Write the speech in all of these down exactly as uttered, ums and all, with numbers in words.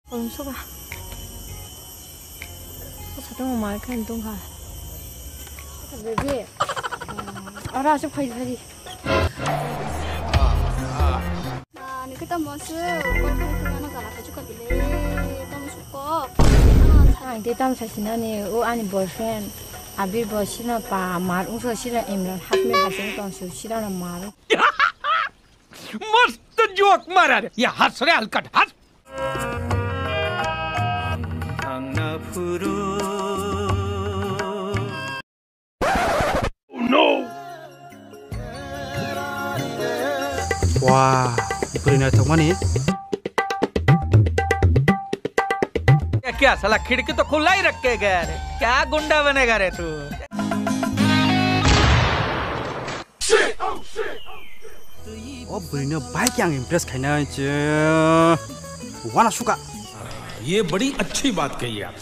Kolom soba. Satung mar khan tongkha. Bebe. Ora asuk phai phai. Ah, nini kita mosu, kol khai khai ano jala kachu kabile, tamo suko. Ang de tam sasinani, o ani boyfriend, Abir bo sino pa mar ungso sino Imran Hasmi hasing tong su sino mar. मस्त जोक मारा रे, ये हंस रे हलकट हंस। Wah, bwrwi naithokmani. ये क्या साला खिड़की तो खुला ही रख के गया रे, क्या गुंडा बनेगा रे तू? O bwrwino bai khe ang impress khainai se. Wana suka. ये बड़ी अच्छी बात कही आप।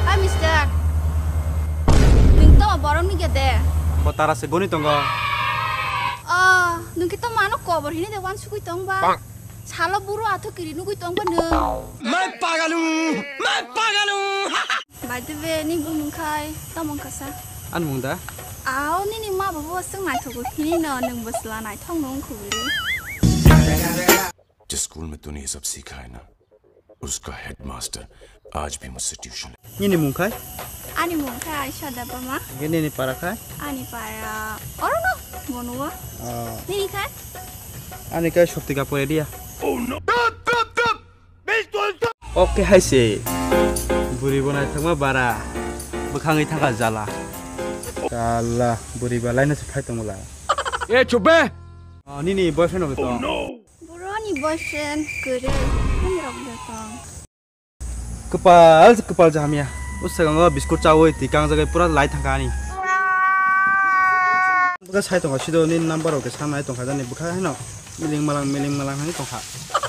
Ah, mister. Nwng tamo borok ni gede? Bo tara se goni tongo. Ah, nwng khe tamo ano kobor hini de wan sugui tong ba? Salo buro athok kiri nugui tong ba nwng. मैं पागल हूँ, मैं पागल हूँ। By the way, ni bumung khai tamo wngkha sa? Ani mung da? Ao, nini ma babo aswk naithogo hini no, nwng bwsla naithok no wngkha bwle. जिस स्कूल में तूने ये सब सीखा है ना, उसका हेडमास्टर आज भी मुझसे ट्यूशन ले। Nini mung khai? Ani mung khai Aisha Debbarma. Nge nini para khai? Ani para oro no, Bonuwa. Oh. Nini khai? Ani khai Shoptika Poredia. Oke hai se. Bwrwi bo naithokma bara. Bwkhangwi thangkha jala. Kala, bwrwi ba laino se phai tongla. E, chup be! Oh, nini boyfriend rok to? Boroni boyfriend kwrwi, nini rok da tong. Kwpal, kwpal jahamya. O swkango biskut chawi twi kangjagwi pura lai thangkha ani. Bwkha sai tongkha, sido ni number rok khe sanai tongkha jani bwkha haino miling malang, miling malang hai tongkha.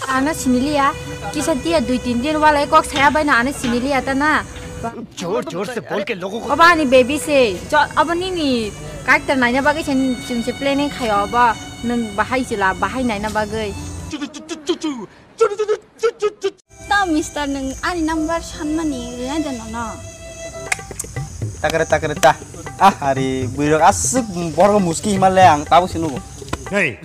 Ano siniliya, kisa dia dui tin din walai kok saya bai na ano siniliya ta na. जोर जोर से बोल के लोगों को Oba ani baby se, jo, abo nini character naina bagwi se chwng se planning khayo obo, nwng bahai chwla, bahai naina bagwi. Ta mister nwng ani number sanmani rwnai de nono. Takare, takare, ta. Ah, hari, bwirok aswk borok muski himalle ang tabo sinugo. Hey.